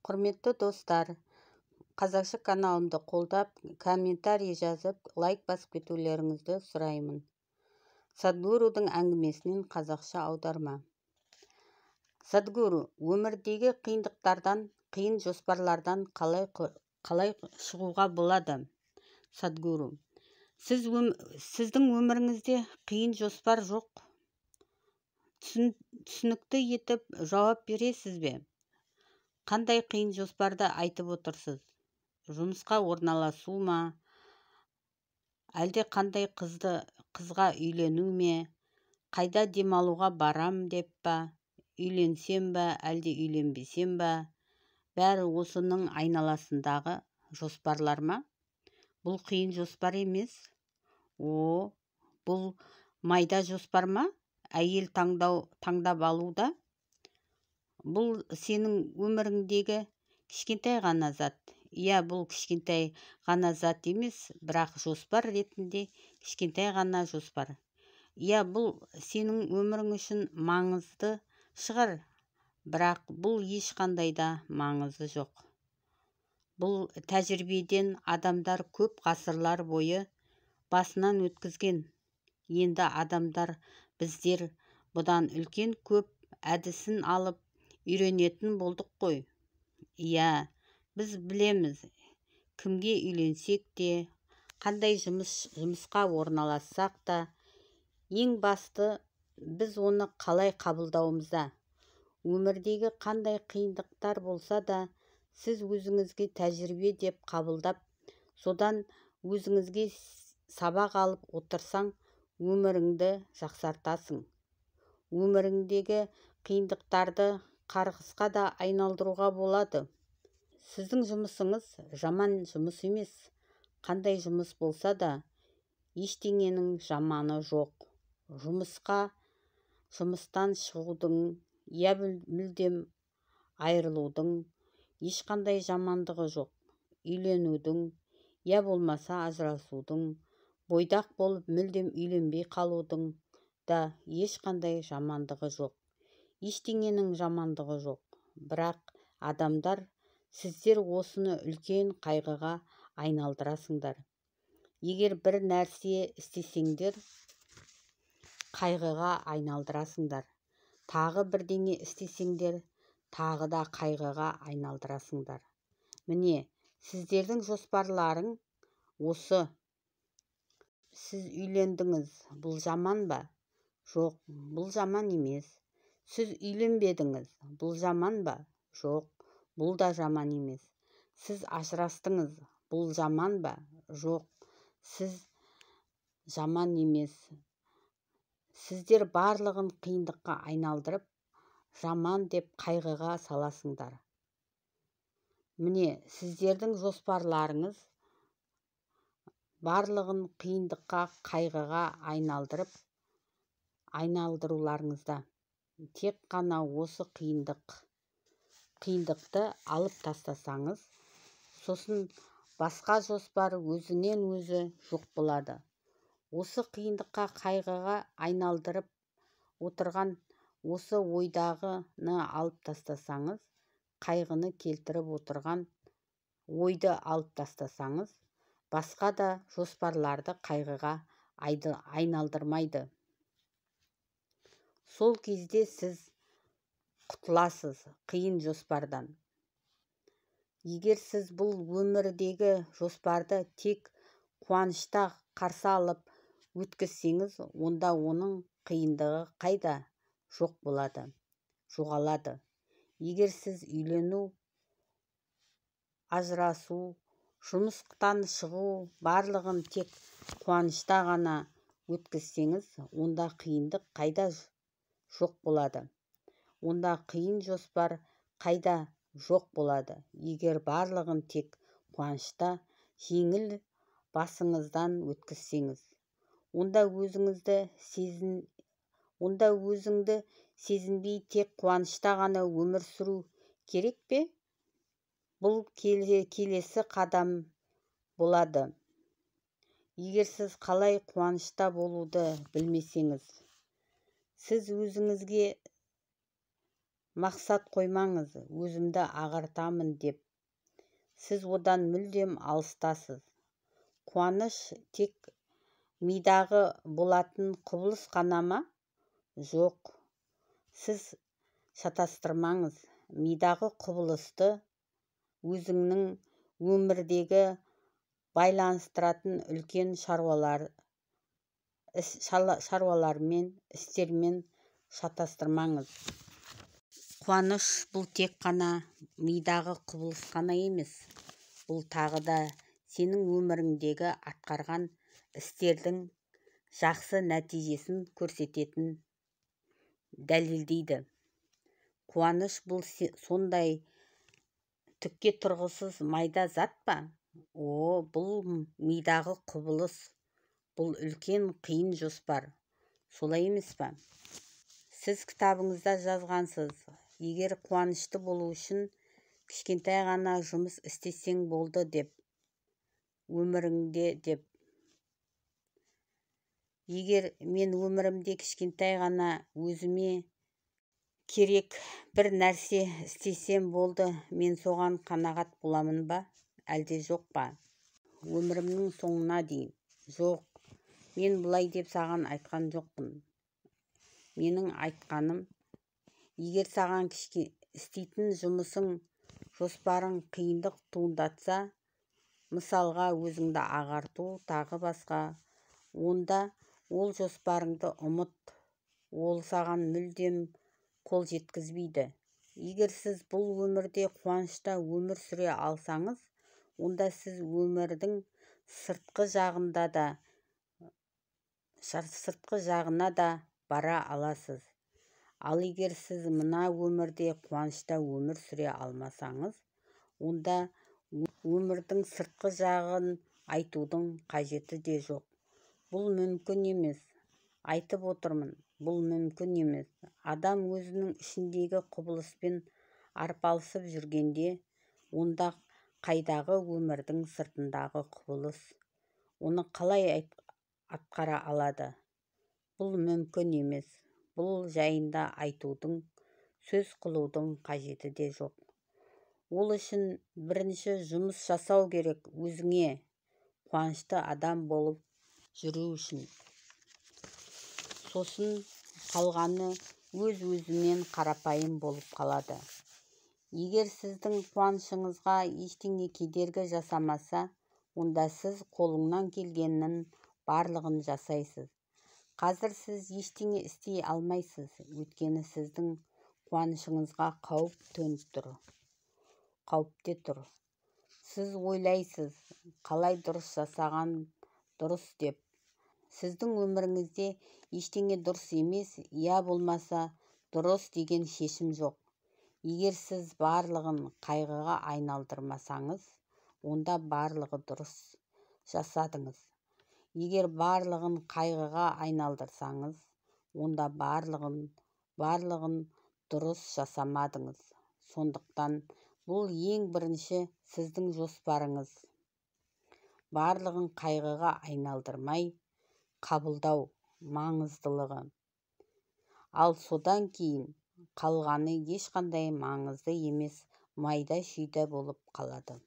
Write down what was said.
Құрметті достар, қазақша каналымды қолдап, комментарий жазып, лайк басып кетулеріңізді сұраймын. Садгурудың әңгімесінен қазақша аударма. Садгуру, өмірдегі қиындықтардан, қиын жоспарлардан қалай шығуға болады? Садгуру, сіздің өміріңізде қиын жоспар жоқ. Түсінікті етіп жауап бересіз бе? Қандай қиын жоспарды айтып отырсыз? Жұмысқа орналасу ма? Әлде қандай қызға үйлену ме? Қайда демалуға барам деп па? Үйленсем ба, әлде үйленбесем ба? Бәрі осының айналасындағы жоспарлар ма? Бұл қиын жоспар емес. О, бұл майда жоспар ма? Әйел таңдап алуда? Бұл сенің өміріңдегі кішкентай ғана зат. Иә, бұл кішкентай ғана зат емес, бірақ жоспар ретінде кішкентай ғана жоспар. Иә, бұл сенің өмірің үшін маңызды шығар, бірақ бұл ешқандай да маңызы жоқ. Бұл тәжірибеден адамдар көп ғасырлар бойы басынан өткізген. Енді адамдар біздер бұдан үлкен көп әдісін алып үйренетін болдық қой. Иә, біз білеміз, кімге үйленсек те, қандай жұмысқа орналассақ та, ең басты біз оны қалай қабылдауымызда. Өмірдегі қандай қиындықтар болса да, сіз өзіңізге тәжірибе деп қабылдап, содан өзіңізге сабақ алып отырсаң, өміріңді жақсартасың. Өміріңдегі қиындықтарды қарғысқа да айналдыруға болады. Сіздің жұмысыңыз жаман жұмыс емес. Қандай жұмыс болса да, ештеңенің жаманы жоқ. Жұмыстан шығудың, я мүлдем айырылудың ешқандай жамандығы жоқ. Үйленудің, я болмаса ажырасудың, бойдақ болып мүлдем үйленбей қалудың да ешқандай жамандығы жоқ. Ештеңенің жамандығы жоқ. Бірақ адамдар, сіздер осыны үлкен қайғыға айналдырасыңдар. Егер бір нәрсе істесеңдер, қайғыға айналдырасыңдар. Тағы бірдеңе істесеңдер, тағы да қайғыға айналдырасыңдар. Міне, сіздердің жоспарларың осы. Сіз үйлендіңіз, бұл жаман ба? Жоқ, бұл жаман емес. Сіз үйленбедіңіз, бұл жаман ба? Жоқ, бұл да жаман емес. Сіз ажырастыңыз, бұл жаман ба? Жоқ, сіз жаман емес. Сіздер барлығын қиындыққа айналдырып, жаман деп қайғыға саласыңдар. Міне, сіздердің жоспарларыңыз барлығын қиындыққа, қайғыға айналдыруларыңызда. Тек қана осы қиындықты алып тастасаңыз, сосын басқа жоспар өзінен өзі жоқ болады. Осы қиындыққа, қайғыға айналдырып отырған осы ойдағыны алып тастасаңыз, қайғыны келтіріп отырған ойды алып тастасаңыз, басқа да жоспарларды қайғыға айналдырмайды. Сол кезде сіз құтыласыз қиын жоспардан. Егер сіз бұл өмірдегі жоспарды тек қуанышта қарсы алып өткізсеңіз, онда оның қиындығы қайда жоқ болады, жоғалады. Егер сіз үйлену, ажырасу, жұмыстан шығу барлығын тек қуанышта ғана өткізсеңіз, онда қиындық қайда жоқ болады. Онда қиын жоспар қайда жоқ болады. Егер барлығын тек қуанышта жеңіл басыңыздан өткізсеңіз, онда өзіңді сезінбей тек қуанышта ғана өмір сүру керек пе? Бұл келесі қадам болады. Егер сіз қалай қуанышта болуды білмесеңіз, сіз өзіңізге Мақсат қоймаңыз, өзімді ағартамын деп. Сіз одан мүлдем алыстасыз. Қуаныш тек мидағы болатын құбылыс қана ма? Жоқ. Сіз шатастырмаңыз. Мидағы құбылысты өзіңнің өмірдегі байланыстыратын үлкен шаруалармен, істермен шатастырмаңыз. Қуаныш бұл тек қана мидағы құбылыс қана емес. Бұл тағы да сенің өміріңдегі атқарған істердің жақсы нәтижесін көрсететін дәлелдейді. Қуаныш бұл сондай түкке тұрғысыз майда зат па? О, бұл мидағы құбылыс. Бұл үлкен қиын жоспар. Солай емес па? Сіз кітабыңызда жазғансыз, егер қуанышты болу үшін кішкентай ғана жұмыс істесең болды деп, өміріңде деп. Егер мен өмірімде кішкентай ғана өзіме керек бір нәрсе істесем болды, мен соған қанағат боламын ба, әлде жоқ па? Өмірімнің соңына дейін. Жоқ, мен бұлай деп саған айтқан жоқпын. Менің айтқаным, егер саған істейтін жұмысың, жоспарың қиындық туындатса, мысалға өзіңді ағарту, тағы басқа, онда ол жоспарыңды ұмыт, ол саған мүлдем қол жеткізбейді. Егер сіз бұл өмірде қуанышта өмір сүре алсаңыз, онда сіз өмірдің сыртқы жағына да бара аласыз. Ал егер сіз мына өмірде қуанышта өмір сүре алмасаңыз, онда өмірдің сыртқы жағын айтудың қажеті де жоқ. Бұл мүмкін емес. Айтып отырмын, бұл мүмкін емес. Адам өзінің ішіндегі құбылыспен арпалысып жүргенде, онда қайдағы өмірдің сыртындағы құбылыс, оны қалай атқара алады? Бұл мүмкін емес. Бұл жайында айтудың, сөз қылудың қажеті де жоқ. Ол үшін бірінші жұмыс жасау керек өзіңе, қуанышты адам болып жүру үшін. Сосын қалғаны өз-өзінен қарапайым болып қалады. Егер сіздің қуанышыңызға ештеңе кедергі жасамаса, онда сіз қолыңнан келгеннің барлығын жасайсыз. Қазір сіз ештеңе істей алмайсыз, өйткені сіздің қуанышыңызға қауіп төніп тұр. Қауіпте тұр. Сіз ойлайсыз, қалай дұрыс жасаған дұрыс деп. Сіздің өміріңізде ештеңе дұрыс емес, я болмаса дұрыс деген шешім жоқ. Егер сіз барлығын қайғыға айналдырмасаңыз, онда барлығы дұрыс жасадыңыз. Егер барлығын қайғыға айналдырсаңыз, онда барлығын дұрыс жасамадыңыз. Сондықтан бұл ең бірінші сіздің жоспарыңыз. Барлығын қайғыға айналдырмай қабылдау маңыздылығы. Ал содан кейін қалғаны ешқандай маңызды емес, майда-шүйде болып қалады.